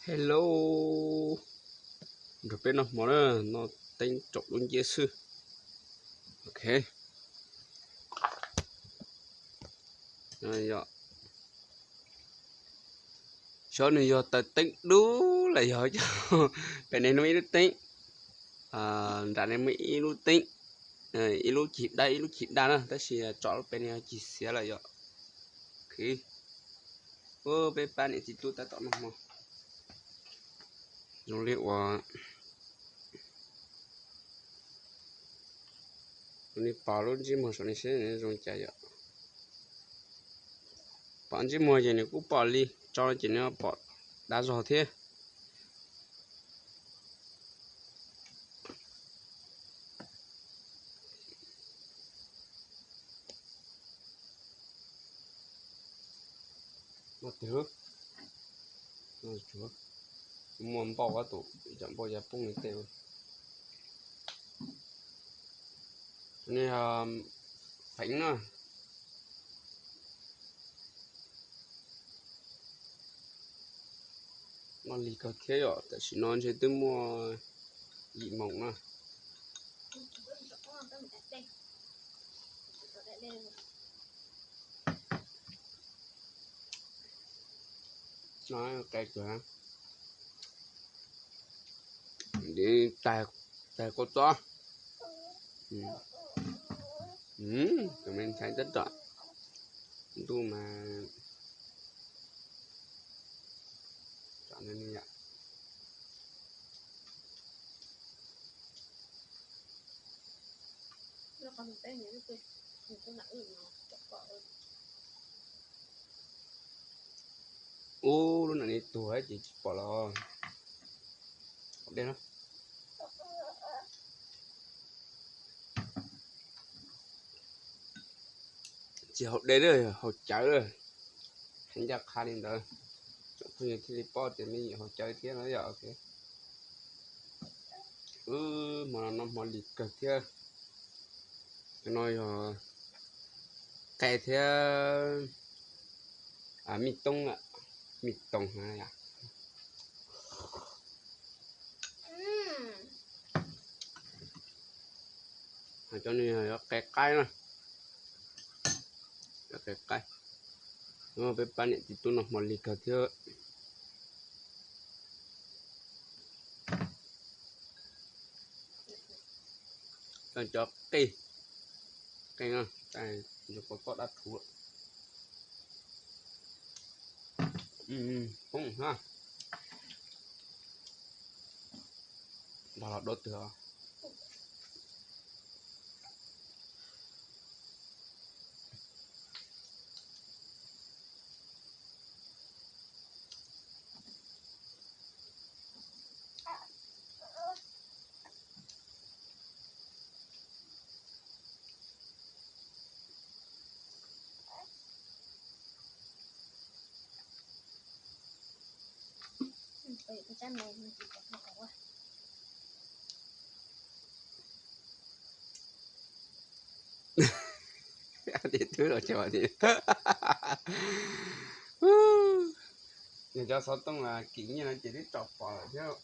Hello, nrog peb noj hmo na, noj teeb tsaum lub nciab xwb. Ok. Xyov nws yog taws teeb dub los yog cov pem ne muaj ib lub teeb, nram ne muaj ib lub teeb, ib lub cig daj ib lub cig daj na, tab sis tso lub pem ne cig xiav lawm yom. Peb pab niam txiv tub tab tom noj hmo. Zoo li uas nej pom lub ntsej muag saum ne seb zoo cas yom. Pom ntsej muag ces nws kuj pom li, tso ces nws pom dav zog thiab. Noj twg? Muaj npauj tus, cov npauj ya poob li tej. Feev na. Noj lig kawg thiab yom, tam sim no ntshe twb muaj yim moos na. Noj qe kawg. Tais kua txob. Tus me ntxhais tab tom ntuj mas. Ub, lub nam li tuag ces tsis pom los. Tsis haus dej lawm, haus cawv lawm. Hais ncaj qha li ntawd, tsoom phooj ywg thiaj li paub tias me nyuam haus cawv thiab no yom. Wb hmo no noj hmo lig kawg thiab. Cov no yog qe thiab mij toob, mij toos na yom. Cov no yog qe qaib na, qe qaib. Peb pab niam txiv tub noj hmo lig kawg thiab. Cov qe, qe no, cov kua txob dab rhuv. Poob na. Npog los dua twg os. Twb los cov tias, cov xov tooj kim nyiaj no ces twb tso pom lawm thiab.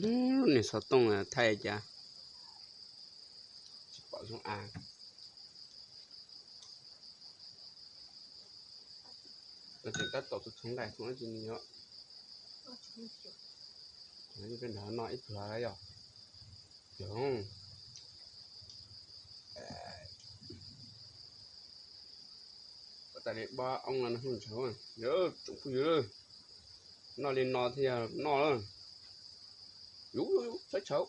Lub niag xov tooj thaij cas tsis pom zoo as. Tseem tab tom tus txhoov nqaij txhoov dab tsi ni yom. Peb nrog noj ib pluag yom. Ua tas li npab oob no hnub ntshaw, tsoom phooj ywg, noj li no thiaj yog noj lawm. Yus yus yus txhob tshauv.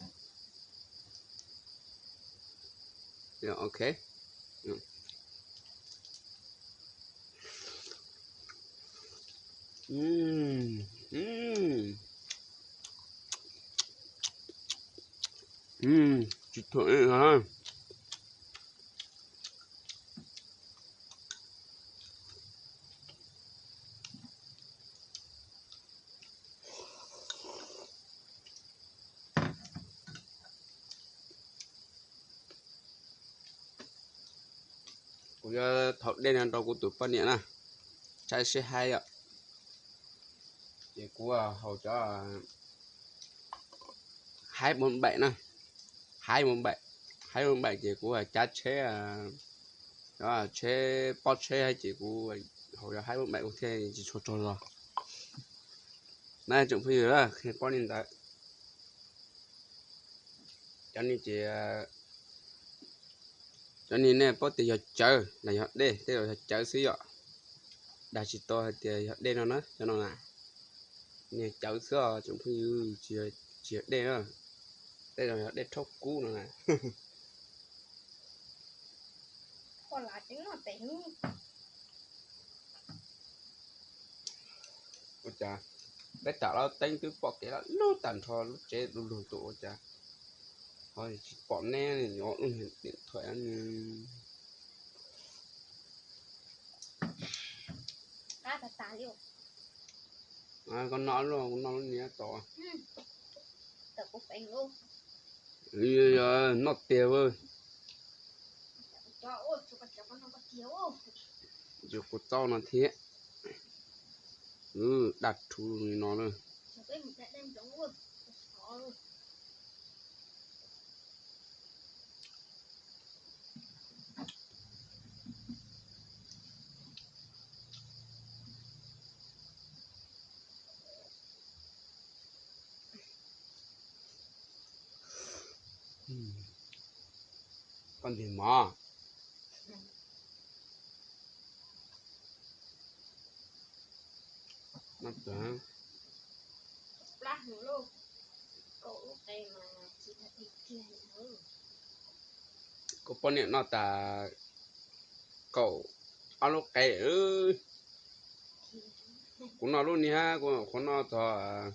Ok. Tsis thuam, Kuv yuav thau dej no rau kuv tus poj niam na, saib seb haib yom. Ces kuv haus cov haib muab npaim na, haib muab npaim, haib muab npaim ces kuv cav tsheb, tsheb pob tsheb ces kuv haus cov haib muab npaim kuv thiaj tsis tshua tsaug zog. Na tsoom phooj ywg, qhia paub li ntawd. Cov ni ces, cov ni nej paub tias yog cawv los yog dej, tej zaum yog cawv xwb yom. Dag tsis tau hais tias yog dej no na, cov no na. Niag cawv xwb os tsoom phooj ywg, tsis yog dej na. Tej zaum yog dej rhaub kub no na. Ua cas peb tam lub teeb twb pom kev loj lub tag nrho lub tsev du lug tus ua cas ho tsis pom neb, yuav ub niag tiam thuam. Koj noj lub, kuv noj lub niag tod. Noj tiag, yog kuv txauj no thiab. Daj rhuv li no na. Koj ntim mov. Kuv poj niam noj tas kaum ob lub qe. Kuv noj lub ni hab, kuv noj txog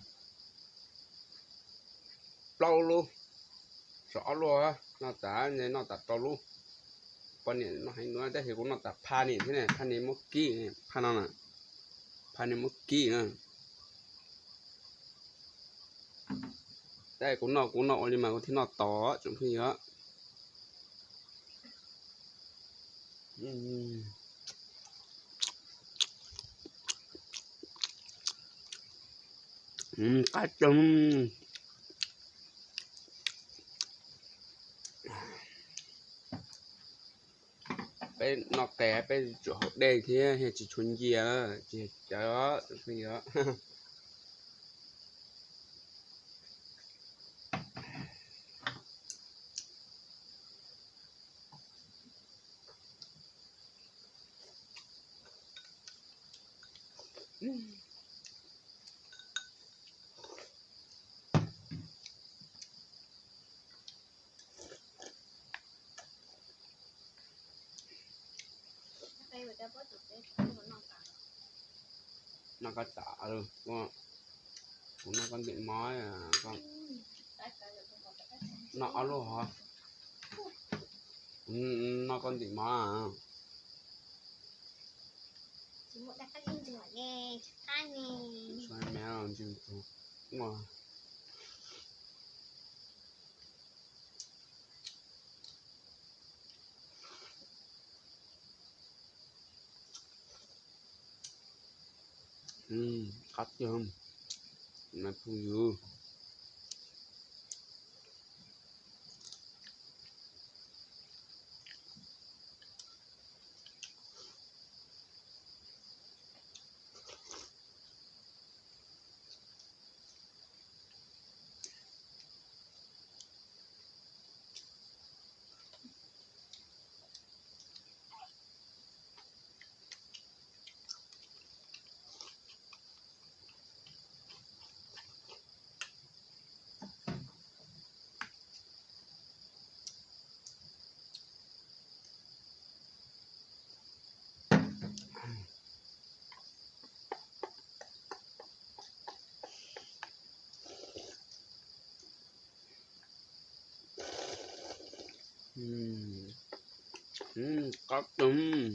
plaub lub, saum ob lub, noj tas, noj tas rau lub. Poj niam noj heev dua, tab sis kuv noj tas phaj ni thiab, phaj ni muab kib, phaj no na, phaj ni muab kib na. Tab kuv noj, kuv noj ua li mas kuv thiaj noj tau tsoom phooj ywg. Qab tag. Peb noj qe peb tsuas haus dej thiab, tsis tshua ncia, tsis cawv os. Noj koj tas, kuv noj koj ntim mov, noj ob lub hov, noj koj ntim mov. Qab tiag, phooj ywg. Qab tiag.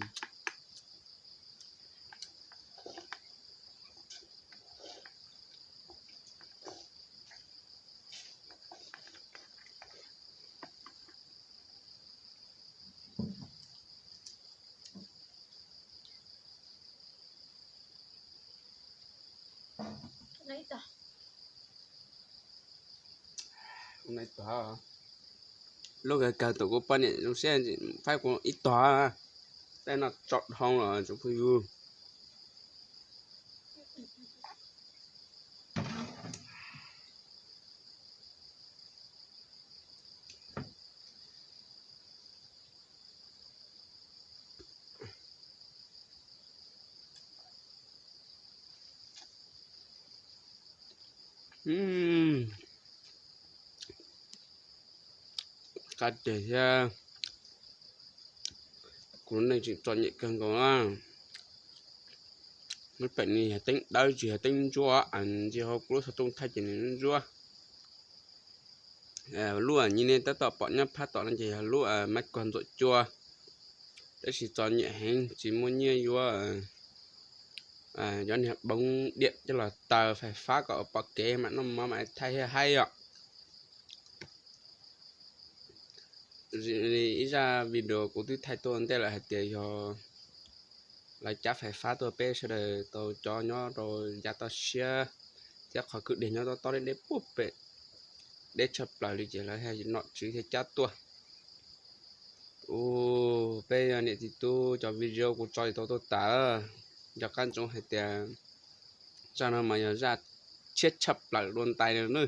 Tog, lub kawg kawg tus kuv poj niam zoo siab faib kuv ib tog. Tej no tso dhau los tsoom phooj ywg. Qab tiag thiab, kuv lub neej tseem txom nyem kawg nkaus na. Lub pem no yog teeb dawb tsis yog teeb ntsuab, ntsia hauv kuv lub xov tooj thaij ces nws ntsuab. Lub nyi nej tab tom pom nyob phab tom no ces yog lub Maiv Kog Ntxuam Cua, tab sis txom nyem heev tsis muaj nyiaj yuav cov niag bóng điện coj los taws fais fab kom pom kev mam noj mov mam thaij thiaj haib os. Ib zaj video kuv twb thaij tuaj ntej lawm hais tias yog lawv cab fais fab tuaj peb sawv daws tau cov nyob rau yav toj siab thiab qhov kwj deg nyob tob tob deb deb puag pem, deb tshaj plaws li ces lawv nom tswv thiaj cab tuaj. Ua, peb yog niam txiv tub, cov video kuv tso li tau tuaj tas. Nco qab ntsoov hais tias zaj no mas yog zaj tshiab tshaj plaws dua ntais li na.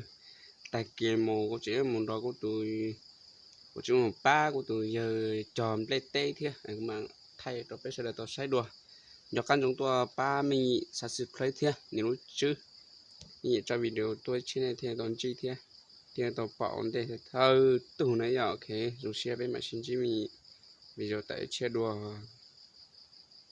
Tag kis mus kuv tseem mus nrog kuv tus, kuv tseem mus pab kuv tus yawg cog nplej teb thiab, kuv mam thaij rau peb sawv daws tau saib dua. Nco qab ntsoov tuaj pab me nyim subscribe thiab nias lub tswb, me nyim tso video tuaj ib tshiab nej thiaj tau ntsib thiab, thiaj tau pom ua ntej thawj tug na yom. Ok, zoo siab peb mam sib ntsib me nyim video tawm ib tshiab dua.